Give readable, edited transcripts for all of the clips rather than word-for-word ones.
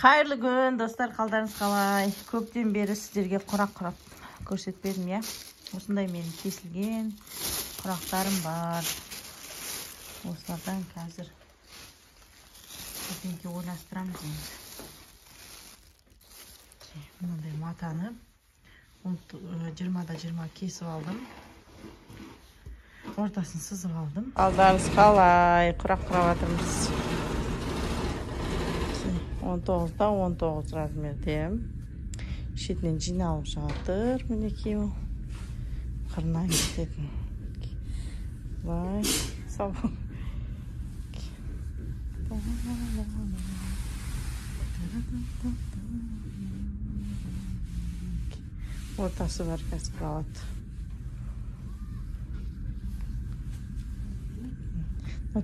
Қайырлы күн, достар, қалдарыңыз қалай? Көптен бері сіздерге құрақ құрап көрсетпедім, иә? Осындай менің кесілген құрақтарым бар. Осылардан қазір бірдеңке ойластырамыз енді. Мынандай матаны 20-20 кесіп алдым. Ортасын сызып алдым. Қалдарыңыз қалай? Құрақ құрап жатырмыз. 19-да 19 размерде. Шетінен жиналып жатыр, мінекей ол. Қырынан кететін. Былай, сау. Ортасы бар, қазір құралады.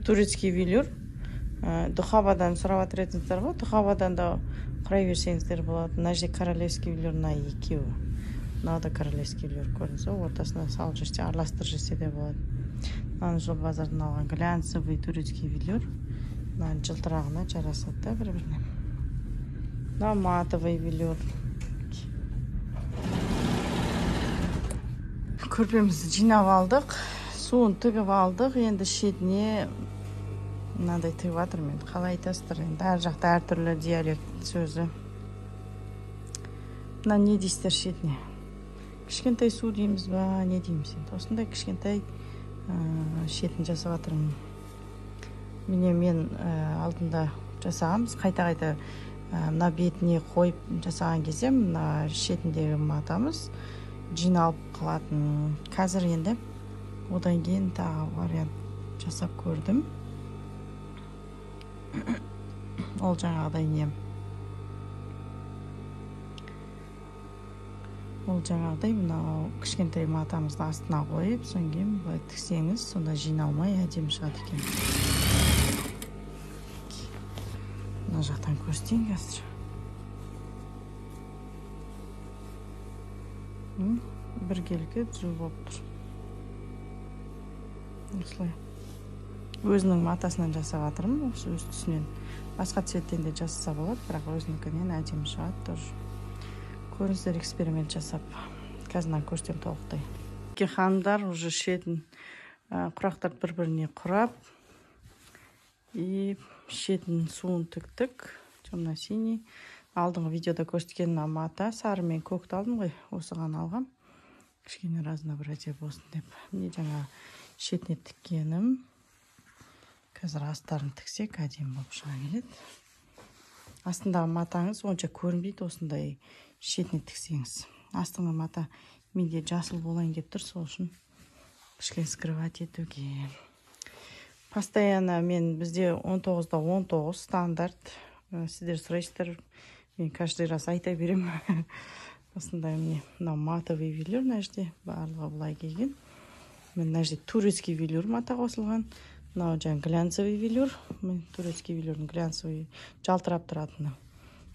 Турецкий велюр. Духабадан сұрап жатыр едіңіздер ғой, духабадан да құрай берсеңіздер болады. Мына жерде королевский велюр, мына екеуі. Мынау да королевский велюр, көрдіңіз ғой, ортасына салып жүрсе, араластырып жүрсе де болады. Мынаны жол базардан алған глянцевый турецкий велюр. Мынаның жылтырағына жарасады да бір-біріне. Мынау матовый велюр. Көрпемізді жинап алдық, суын тігіп алдық, енді шетіне мынандай тігіп жатырмын енді. Қалай айтасыздар енді, әр жақта әртүрлі диалект сөзі. Мына не дейсіздер шетіне? Кішкентай су дейміз ба, не дейміз енді? Осындай кішкентай шетін жасап жатырмын. Міне мен алдында жасағанбыз, қайта-қайта мына бетіне қойып жасаған кезде мына шетіндегі матамыз жиналып қалатын. Қазір енді одан кейін тағы вариант жасап көрдім. Ол жаңағыдай не? Ол жаңағыдай мынау кішкентай матамыздың астына қойып, содан кейін былай тіксеңіз, сонда жиналмай әдемі шығады екен. Мына жақтан көрсетейін қазір. Біркелкі түзу болып тұр. Осылай. Өзінің матасынан жасап жатырмын, осы өз түсінен. Басқа цветтен де жасаса болады, бірақ өзінікінен әдемі шығады тоже. Көріңіздер, эксперимент жасап. Қазір мынаны көрсетемін толықтай. Ханымдар уже шетін құрақтарды бір-біріне құрап, и шетін суын тіктік, темно-синий. Алдыңғы видеода көрсеткен мына мата, сары мен көкті алдым ғой, осыған алғам. Кішкене разнообразие болсын деп. Міне жаңа шетіне тіккенім. Қазір астарын тіксек, әдемі болып шыға келеді. Астындағы матаңыз онша көрінбейді осындай шетіне тіксеңіз. Астыңғы мата менде жасыл болайын деп тұр, сол үшін кішкене скрывать етуге. Постоянно мен бізде 19-да 19 стандарт. Сіздер сұрайсыздар, мен каждый раз айта беремін. Осындай міне мынау матовый велюр мына жерде барлығы былай келген. Мына жерде турецкий велюр мата қосылған. Мынау жаңа глянцевый велюр, міне турецкий велюрдің глянцевый жалтырап тұратыны.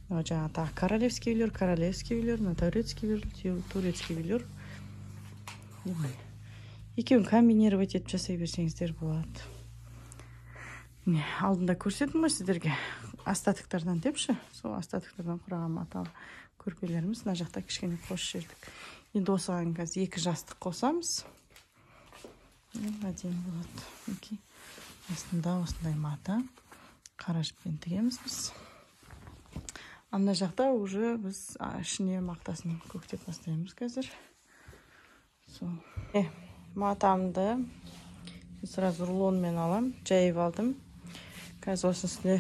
Мынау жаңа тағы королевский велюр, королевский велюр, мына турецкий велюр, турецкий велюр. Екеуін комбинировать етіп жасай берсеңіздер болады. Міне алдында көрсеттім ғой сіздерге остатоктардан депші, сол остатоктардан құраған маталы көрпелеріміз. Мына жақта кішкене қосып жібердік. Енді осыған қазір екі жастық қосамыз. Әдемі болады. Мінекей астында осындай мата қара жіппен тігеміз біз. Ана жақта уже біз ішіне мақтасын көктеп бастаймыз қазір. Сол. Матамды сразу рулонмен алам, жайып алдым. Қазір осының үстіне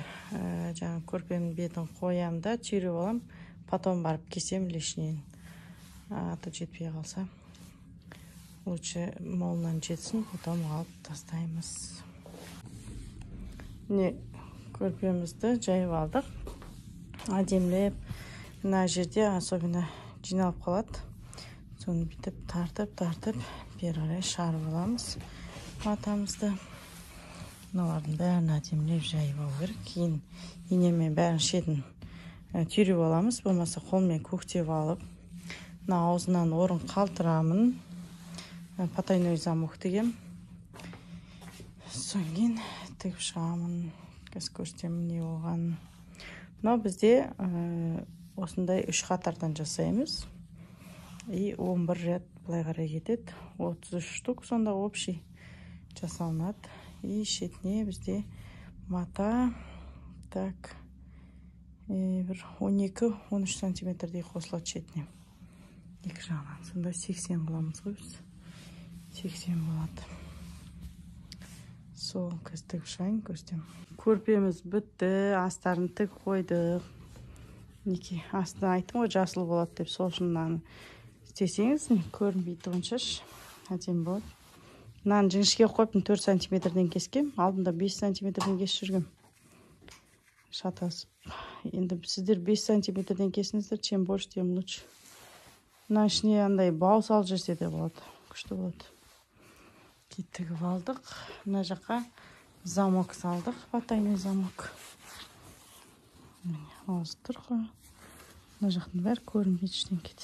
жаңа көрпенің бетін қоям да түйреп алам, потом барып кесем лишнийін. А то жетпей қалса, лучше молынан жетсін, потом алып тастаймыз. Міне көрпемізді жайып алдық. Әдемілеп мына жерде особенно жиналып қалады. Соны бүйтіп тартып-тартып бері қарай шығарып аламыз матамызды. Мыналардың бәрін әдемілеп жайып алу керек. Кейін инемен бәрін шетін түйреп аламыз, болмаса қолмен көктеп алып, мына аузынан орын қалтырамын. Потайной замок деген. Содан кейін тігіп шығамын. Қазір көрсетемін не болғанын. Мынау бізде осындай 3 қатардан жасаймыз. И 11 ряд былай қарай кетеді. 33 штук сонда общий жасалынады. И шетіне бізде мата так бір 12-13 сантиметрдей қосылады шетіне. Екі жағынан. Сонда 80 қыламыз ғой біз. 80 болады. Сол қазір тігіп шығайын, көрсетемін. Көрпеміз бітті, астарын тігіп қойдық. Мінекей, астына айттым ғой жасыл болады деп, сол үшін мынаны істесеңіз көрінбейді онша, әдемі болады. Мынаны жіңішке қойыппын, 4 сантиметрден кескем, алдында 5 сантиметрден кесіп жүргем. Шатасып. Енді сіздер 5 сантиметрден кесіңіздер, чем больше, тем лучше. Мына ішіне андай бау салып жесе де болады, күшті болады. Тігіп алдық. Мына жаққа замок салдық, потайной замок. Міне, ауызы тұр ғой. Мына жақтың бәрі көрінбейді ештеңке.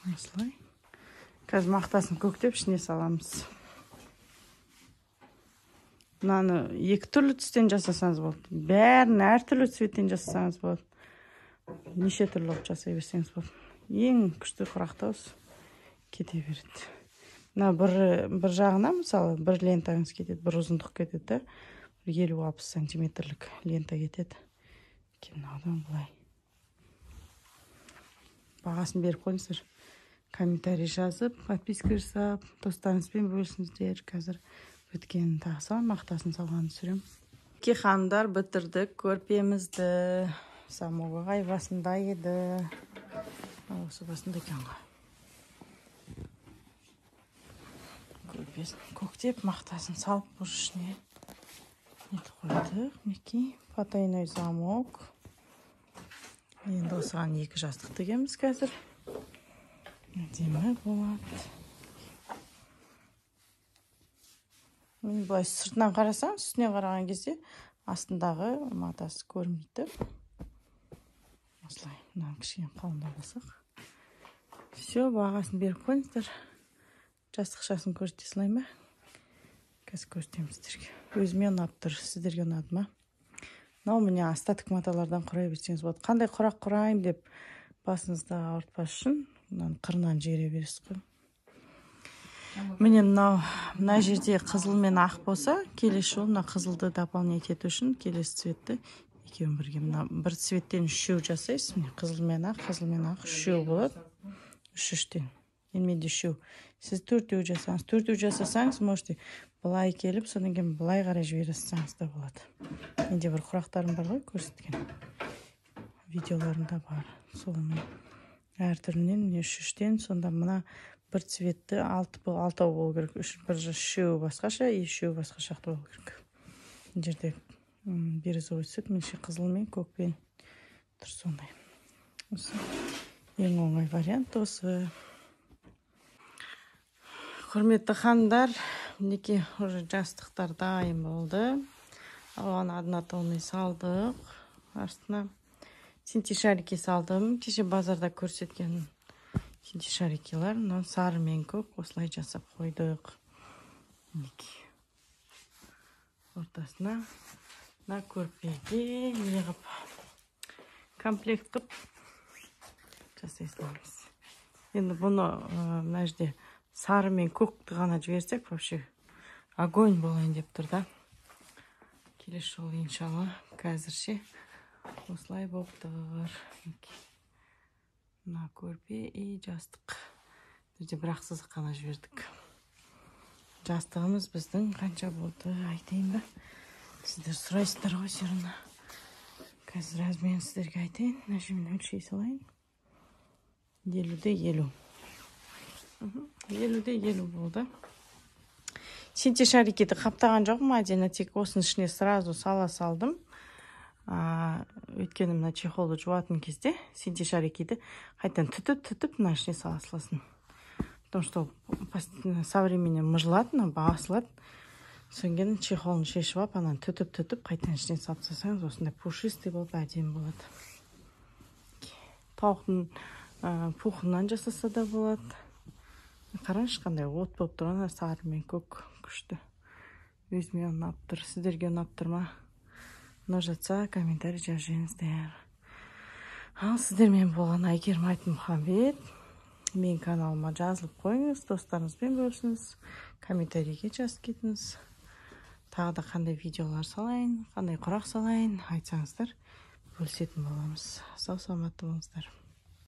Осылай. Қазір мақтасын көктеп ішіне саламыз. Мынаны екі түрлі түстен жасасаңыз болады. Бәрін әртүрлі цветтен жасасаңыз болады. Неше түрлі қылып жасай берсеңіз болады. Ең күшті құрақты осы кете береді. Мына бір жағына мысалы бір лентаңыз кетеді, бір ұзындық кетеді да, бір 50-60 сантиметрлік лента кетеді. Мынадан былай. Бағасын беріп қойыңыздар. Комментарий жазып, подписка жасап, достарыңызбен бөлісіңіздер. Қазір біткенін тағы саламын, мақтасын салғанын түсіремін. Ке ханымдар, бітірдік көрпемізді. Замогы қай басында еді? Осы басында екен ғой. Көрпесін көктеп, мақтасын салып, бұл ішіне нетіп қойдық. Мінекей, потайной замок. Енді осыған 2 жастық тігеміз қазір. Әдемі болады. Міне былай сыртынан қарасаң, үстіне қараған кезде астындағы матасы көрінбейді. Осылай, мынаны кішкене қалыңдап алсақ. Все, бағасын беріп қойыңыздар. Жастықшасын көрсете салайын ба? Қазір көрсетемін сіздерге. Өзіме ұнап тұр, сіздерге ұнады ма? Мынау міне остаток маталардан құрай берсеңіз болады. Қандай құрақ құрайым деп басыңызды ауыртпас үшін мынаны қырынан жібере бересіз ғой. Міне мынау мына жерде қызыл мен ақ болса, келесі жолы мына қызылды дополнять ету үшін келесі цветті екеуін бірге мына бір цветтен үшеу жасайсыз. Міне қызыл мен ақ, қызыл мен ақ үшеу болады. Үш-үштен. Енді менде үшеу. Сіз төртеу жасаңыз. Төртеу жасасаңыз, можете былай келіп, содан кейін былай қарай жібере салсаңыз да болады. Менде бір құрақтарым бар ғой, көрсеткен. Видеоларымда бар. Соның әртүрлінен, міне үш-үштен, сонда мына бір цветті алтау болу керек. Үш, бір үшеуі басқаша, үшеуі басқаша болу керек. Мына жерде бирюзовый цвет, меніңше қызыл мен көкпен тұр сондай. Осы ең оңай вариант осы. Құрметті ханымдар, мінекей уже жастықтар дайын болды. Оған однотонный салдық. Астына синтешарики салдым. Кеше базарда көрсеткен синтешарикилар. Мынау сары мен көк осылай жасап қойдық. Мінекей. Ортасына мына көрпеге не қып комплект қып жасай саламыз. Енді бұны мына жерде сары мен көкті ғана жіберсек, вообще огонь болайын деп тұр да. Келесі жолы иншалла. Қазірше осылай болып тұр. Мына көрпе и жастық. Бұл жерде бір ақ сызық қана жібердік. Жастығымыз біздің қанша болды айтайын ба? Сіздер сұрайсыздар ғой все равно. Қазір размерін сіздерге айтайын. Мына жермен өлшей салайын. 50-де 50. 50-де 50 болды. Синтешарикеді қаптаған жоқпын отдельно, тек осының ішіне сразу сала салдым. Өйткені мына чехолды жуатын кезде синтешарикеді қайтадан түтіп-түтіп мына ішіне сала саласың. Потому что со временем мыжылады, мына басылады. Содан кейін чехолын шешіп алып, ананы түтіп-түтіп қайтадан ішіне салып тастасаңыз, осындай пушистый болып әдемі болады. Тауықтың пухынан жасаса да болады. Қараңызшы, қандай от болып тұр, ана сары мен көк күшті. Өзіме ұнап тұр. Сіздерге ұнап тұр ма? Ұнап жатса, комментарий жазып жіберіңіздер. Ал сіздермен болған Әйгерім Айтмұхамбет. Менің каналыма жазылып қойыңыз, достарыңызбен бөлісіңіз, комментарийге жазып кетіңіз. Тағы да қандай видеолар салайын, қандай құрақ салайын, айтсаңыздар, бөлісетін боламыз. Сау саламатты болыңыздар.